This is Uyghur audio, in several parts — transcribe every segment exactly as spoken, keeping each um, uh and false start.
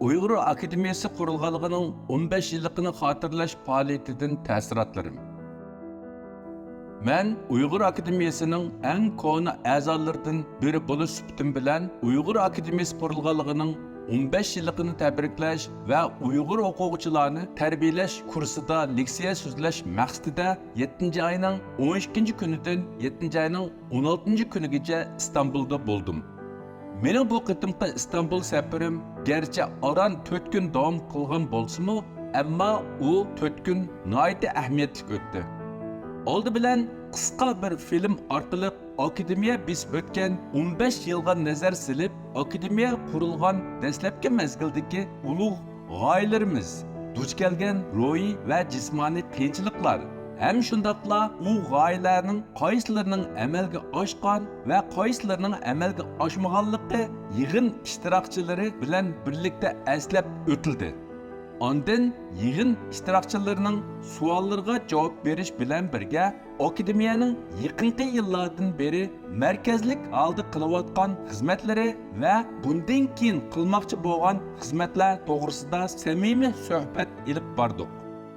ئۇيغۇر ئاكادېمىيەسى قۇرۇلغانلىقىنىڭ ئون بەش يىللىقىنى خاتىرىلەش پائالىيىتىدىن تەسىراتلىرىم. مەن ئۇيغۇر ئاكادېمىيەسىنىڭ ئەڭ كونا ئەزالىرىدىن بىرى بولۇش سۈپىتىم بىلەن، ئۇيغۇر ئاكادېمىيەسى قۇرۇلغانلىقىنىڭ ئون بەش يىللىقىنى تەبرىكلەش ۋە ئۇيغۇر ئوقۇغۇچىلارنى تەربىيەلەش كۇرسىدا لېكسىيە سۆزلەش مەقسىتىدە يەتتىنچى ئاينىڭ ئون ئىككىنچى كۈنىدىن يەتتىنچى ئاينىڭ ئون ئالتىنچى كۈنىگىچە ئىستانبۇلدا بولدۇم. مېنىڭ بۇ قېتىمقى ئىستانبۇل سەپىرىم گەرچە ئاران تۆت كۈن داۋام قىلغان بولسىمۇ، ئەمما ئۇ تۆت كۈن ناھايىتى ئەھمىيەتلىك ئۆتتى. ئالدى بىلەن قىسقا بىر فىلىم ئارقىلىق ئاكادېمىيە بېسىپ ئۆتكەن ئون بەش يىلغا نەزەر سېلىپ، ئاكادېمىيە قۇرۇلغان دەسلەپكى مەزگىلدىكى ئۇلۇغ غايىلىرىمىز، دۇچ كەلگەن روھىي ۋە جىسمانىي قىيىنچىلىقلار ھەم شۇنداقلا ئۇ غايىلەرنىڭ قايسىلىرىنىڭ ئەمەلگە ئاشقان ۋە قايسىلىرىنىڭ ئەمەلگە ئاشمىغانلىقى يىغىن ئىشتىراكچىلىرى بىلەن بىرلىكتە ئەسلەپ ئۆتۈلدى. ئاندىن يىغىن ئىشتىراكچىلىرىنىڭ سوئاللىرىغا جاۋاب بېرىش بىلەن بىرگە، ئاكادېمىيەنىڭ يېقىنقى يىللاردىن بېرى مەركەزلىك ھالدا قىلىۋاتقان خىزمەتلىرى ۋە بۇندىن كېيىن قىلماقچى بولغان خىزمەتلەر توغرىسىدا سەمىمىي سۆھبەت ئېلىپ باردۇق.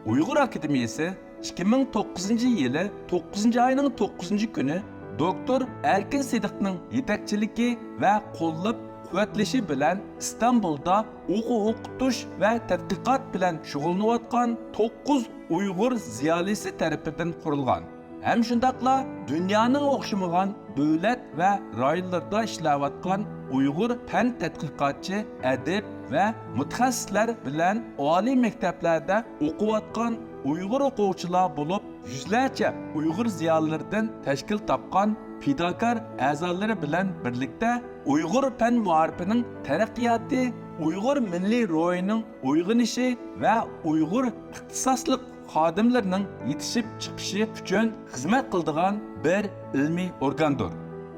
ئۇيغۇر ئاكادېمىيەسى ئىككى مىڭ توققۇزىنچى يىلى توققۇزىنچى ئاينىڭ توققۇزىنچى كۈنى دوكتور ئەركىن سىدىقنىڭ يېتەكچىلىكى ۋە قوللاپ قۇۋۋەتلىشى بىلەن ئىستانبۇلدا ئوقۇ ئوقۇتۇش ۋە تەتقىقات بىلەن شۇغۇللىنىۋاتقان توققۇز ئۇيغۇر زىيالىيسى تەرىپىدىن قۇرۇلغان ھەم شۇنداقلا دۇنيانىڭ ئوخشىمىغان دۆلەت ۋە رايونلىرىدا ئىشلەۋاتقان ئۇيغۇر پەن تەتقىقاتچى، ئەدىب ۋە مۇتەخەسسىسلەر بىلەن ئالىي مەكتەپلەردە ئوقۇۋاتقان ئۇيغۇر ئوقۇغۇچىلار بولۇپ، يۈزلەرچە ئۇيغۇر زىيالىيلىرىدىن تەشكىل تاپقان پىداكار ئەزالىرى بىلەن بىرلىكتە ئۇيغۇر پەن مائارىپىنىڭ تەرەققىياتى، ئۇيغۇر مىللىي روھىنىڭ ئويغىنىشى ۋە ئۇيغۇر ئىختىساسلىق خادىملىرىنىڭ يېتىشىپ چىقىشى ئۈچۈن خىزمەت قىلىدىغان بىر ئىلمىي ئورگاندۇر.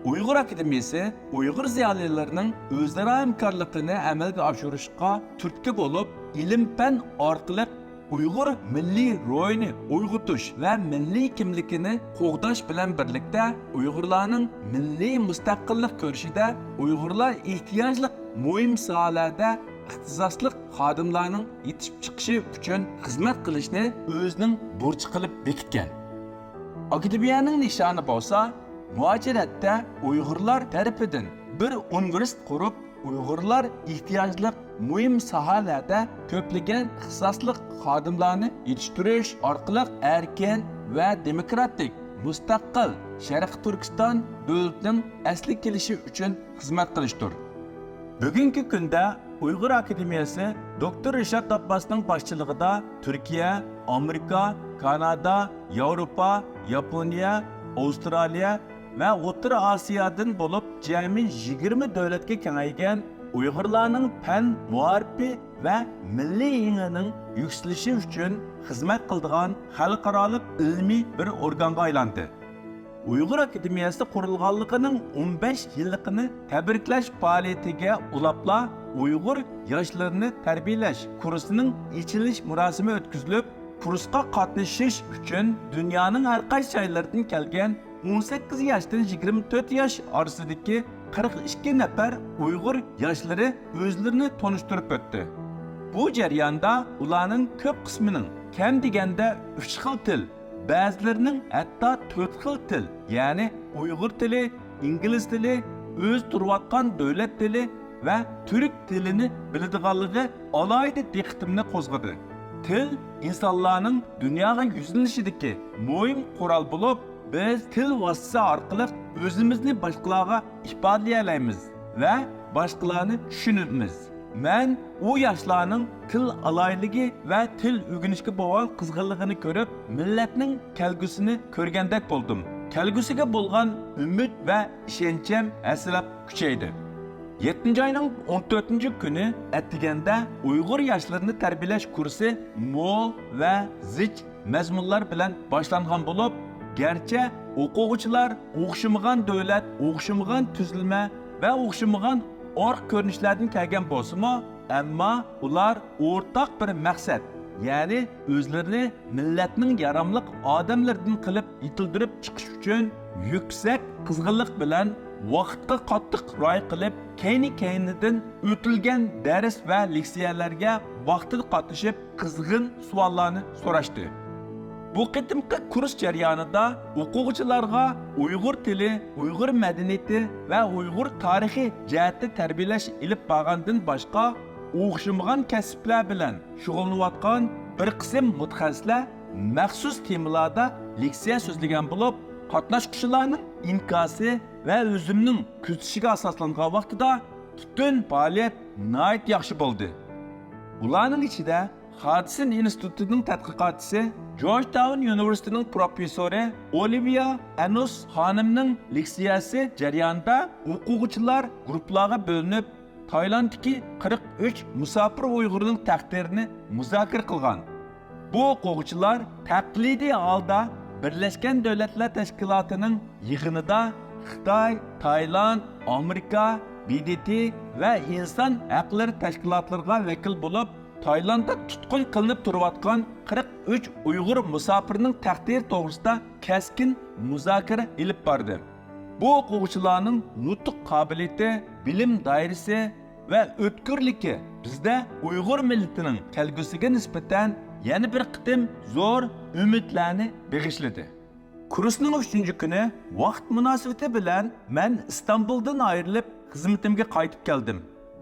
ئۇيغۇر ئاكادېمىيەسى ئۇيغۇر زىيالىيلىرىنىڭ ئۆزئارا ھەمكارلىقىنى ئەمەلگە ئاشۇرۇشقا تۈرتكە بولۇپ، ئىلىم-پەن ئارقىلىق ئۇيغۇر مىللىي روھىنى ئويغىتىش ۋە مىللىي كىملىكىنى قوغداش بىلەن بىرلىكتە، ئۇيغۇرلارنىڭ مىللىي مۇستەقىللىق كۈرىشىدە ئۇيغۇرلار ئېھتىياجلىق مۇھىم ساھەلەردە ئىختىساسلىق خادىملارنىڭ يېتىشىپ چىقىشى ئۈچۈن خىزمەت قىلىشنى ئۆزىنىڭ بۇرچى قىلىپ بېكىتكەن. ئاكادېمىيەنىڭ نىشانى بولسا، مۇھاجىرەتتە ئۇيغۇرلار تەرىپىدىن بىر ئۇنىۋېرسىتېت قۇرۇپ، ئۇيغۇرلار ئېھتىياجلىق مۇھىم ساھەلەردە كۆپلىگەن ئىختىساسلىق خادىملارنى يېتىشتۈرۈش ئارقىلىق ئەركىن ۋە دېموكراتىك، مۇستەقىل شەرقىي تۈركىستان دۆلىتىنىڭ ئەسلىگە كېلىشى ئۈچۈن خىزمەت قىلىشتۇر. بۈگۈنكى كۈندە ئۇيغۇر ئاكادېمىيەسى دوكتور رىشات ئابباسنىڭ باشچىلىقىدا تۈركىيە، ئامېرىكا، كانادا، ياۋروپا، ياپونىيە، ئاۋسترالىيە ۋە ئوتتۇرا ئاسىيادىن بولۇپ جەمئىي يىگىرمە دۆلەتكە كېڭەيگەن ئۇيغۇرلارنىڭ پەن مائارىپى ۋە مىللىي ئېڭىنىڭ يۈكسىلىشى ئۈچۈن خىزمەت قىلىدىغان خەلقئارالىق ئىلمىي بىر ئورگانغا ئايلاندى. ئۇيغۇر ئاكادېمىيەسى قۇرۇلغانلىقىنىڭ ئون بەش يىللىقىنى تەبرىكلەش پائالىيىتىگە ئۇلاپلا ئۇيغۇر ياشلىرىنى تەربىيەلەش كۇرسىنىڭ ئېچىلىش مۇراسىمى ئۆتكۈزۈلۈپ، كۇرسقا قاتنىشىش ئۈچۈن دۇنيانىڭ ھەر قايسى جايلىرىدىن كەلگەن ئون سەككىز ياشتىن يىگىرمە تۆت ياش ئارىسىدىكى قىرىق ئىككى نەپەر ئۇيغۇر ياشلىرى ئۆزلىرىنى تونۇشتۇرۇپ ئۆتتى. بۇ جەرياندا ئۇلارنىڭ كۆپ قىسمىنىڭ كەم دېگەندە ئۈچ خىل تىل، بەزىلىرىنىڭ ھەتتا تۆت خىل تىل، يەنى ئۇيغۇر تىلى، ئىنگلىز تىلى، ئۆزى تۇرۇۋاتقان دۆلەت تىلى ۋە تۈرك تىلىنى بىلىدىغانلىقى ئالاھىدە دىققىتىمنى قوزغىدى. تىل ئىنسانلارنىڭ دۇنياغا يۈزلىنىشىدىكى مۇھىم قورال بولۇپ، بىز تىل ۋاسىتىسى ئارقىلىق ئۆزىمىزنى باشقىلارغا ئىپادىلىيەلەيمىز ۋە باشقىلارنى چۈشىنىمىز. مەن ئۇ ياشلارنىڭ تىل ئالاھىدىلىكى ۋە تىل ئۆگىنىشكە بولغان قىزغىنلىقىنى كۆرۈپ، مىللەتنىڭ كەلگۈسىنى كۆرگەندەك بولدۇم. كەلگۈسىگە بولغان ئۈمىد ۋە ئىشەنچىم ھەسسىلەپ كۈچەيدى. يەتتىنچى ئاينىڭ ئون تۆتىنچى كۈنى ئەتىگەندە ئۇيغۇر ياشلىرىنى تەربىيەلەش كۇرسى مول ۋە زىچ مەزمۇنلار بىلەن باشلانغان بولۇپ، گەرچە ئوقۇغۇچىلار ئوخشىمىغان دۆلەت، ئوخشىمىغان تۈزۈلمە ۋە ئوخشىمىغان ئارقا كۆرۈنۈشلەردىن كەلگەن بولسىمۇ، ئەمما ئۇلار ئورتاق بىر مەقسەت، يەنى ئۆزلىرىنى مىللەتنىڭ ياراملىق ئادەملىرىدىن قىلىپ يېتىلدۈرۈپ چىقىش ئۈچۈن يۈكسەك قىزغىنلىق بىلەن ۋاقىتقا قاتتىق رىئايە قىلىپ، كەينى-كەينىدىن ئۆتۈلگەن دەرس ۋە لېكسىيەلەرگە ۋاقتىدا قاتنىشىپ، قىزغىن سوئاللارنى سوراشتى. بۇ قېتىمقى كۇرس جەريانىدا ئوقۇغۇچىلارغا ئۇيغۇر تىلى، ئۇيغۇر مەدەنىيىتى ۋە ئۇيغۇر تارىخى جەھەتتە تەربىيەلەش ئېلىپ بارغاندىن باشقا، ئوخشىمىغان كەسىپلەر بىلەن شۇغۇللىنىۋاتقان بىر قىسىم مۇتەخەسسىسلەر مەخسۇس تېمىلاردا لېكسىيە سۆزلىگەن بولۇپ، قاتناشقۇچىلارنىڭ ئىنكاسى ۋە ئۆزۈمنىڭ كۆزىتىشىگە ئاساسلانغان ۋاقتىدا پۈتۈن پائالىيەت ناھايىتى ياخشى بولدى. ئۇلارنىڭ ئىچىدە خادسون ئىنستىتۇتىنىڭ تەتقىقاتچىسى، جورجتاۋن ئۇنىۋېرسىتېتىنىڭ پروفېسسورى ئولىۋىيا ئەنۇس خانىمنىڭ لېكسىيەسى جەريانىدا ئوقۇغۇچىلار گۇرۇپپىلارغا بۆلۈنۈپ، تايلاندتىكى قىرىق ئۈچ مۇساپىر ئۇيغۇرنىڭ تەقدىرىنى مۇزاكىرە قىلغان. بۇ ئوقۇغۇچىلار تەقلىدىي ھالدا بىرلەشكەن دۆلەتلەر تەشكىلاتىنىڭ يىغىنىدا خىتاي، تايلاند، ئامېرىكا، ب د ت ۋە ئىنسان ھەقلىرى تەشكىلاتلىرىغا ۋەكىل بولۇپ، تايلاندتا تۇتقۇن قىلىنىپ تۇرۇۋاتقان قىرىق ئۈچ ئۇيغۇر مۇساپىرنىڭ تەقدىرى توغرىسىدا كەسكىن مۇزاكىرە ئېلىپ باردى. بۇ ئوقۇغۇچىلارنىڭ نۇتۇق قابىلىيىتى، بىلىم دائىرىسى ۋە ئۆتكۈرلۈكى بىزدە ئۇيغۇر مىللىتىنىڭ كەلگۈسىگە نىسبەتەن يەنە بىر قېتىم زور ئۈمىدلەرنى بېغىشلىدى. كۇرسنىڭ ئۈچىنچى كۈنى ۋاقىت مۇناسىۋىتى بىلەن مەن ئىستانبۇلدىن ئايرىلىپ، خىزمىتىمگە قايتىپ كەلدىم.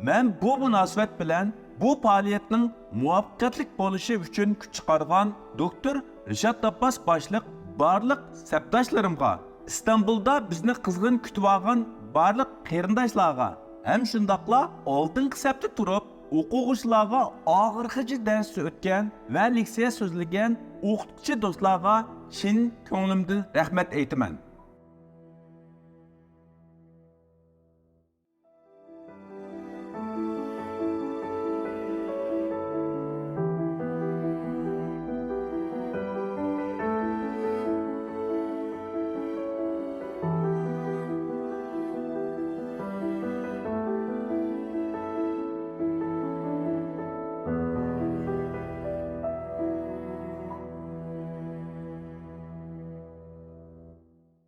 مەن بۇ مۇناسىۋەت بىلەن بۇ پائالىيەتنىڭ مۇۋەپپەقىيەتلىك بولۇشى ئۈچۈن كۈچ چىقارغان دوكتور رىشات ئابباس باشلىق بارلىق سەپداشلىرىمغا، ئىستانبۇلدا بىزنى قىزغىن كۈتۈۋالغان بارلىق قېرىنداشلارغا ھەم شۇنداقلا ئالدىنقى سەپتە تۇرۇپ، ئوقۇغۇچىلارغا ئاخىرغىچە دەرس ئۆتكەن ۋە لېكسىيە سۆزلىگەن ئوقۇتقۇچى دوستلارغا چىن كۆڭلۈمدىن رەھمەت ئېيتىمەن.